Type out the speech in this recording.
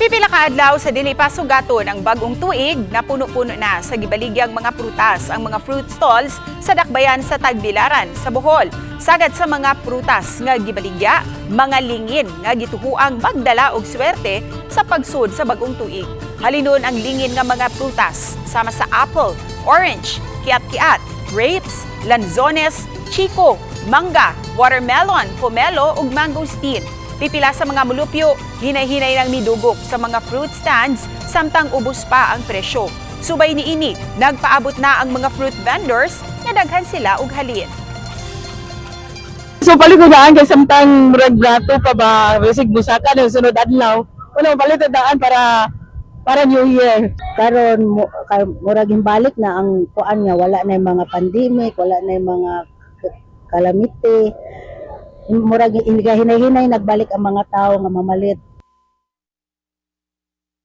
Pipila ka adlaw sa dili pa sugaton ang bagong tuig, napuno-puno na sa gibaligyang mga prutas ang mga fruit stalls sa dakbayan sa Tagbilaran sa Bohol. Sagad sa mga prutas nga gibaligya, mga lingin nga gituhuang magdala og swerte sa pagsud sa bagong tuig. Halinon ang lingin nga mga prutas sama sa apple, orange, kiat-kiat, grapes, lanzones, chico, mangga, watermelon, pomelo ug mangosteen. Pipila sa mga mulupyo, hinay-hinay nang midugok sa mga fruit stands samtang ubos pa ang presyo. Subay niini, nagpaabot na ang mga fruit vendors nga daghan sila og halin. So palit ko daan kay samtang murag brato pa ba, bisig musaka na sunod adlaw. Wala, palit na daan para New Year. Karon mo kay murag balik na ang kuan nga wala na yung mga pandemic, wala na yung mga calamity. Murag hinay-hinay nagbalik ang mga tao nga mamalit.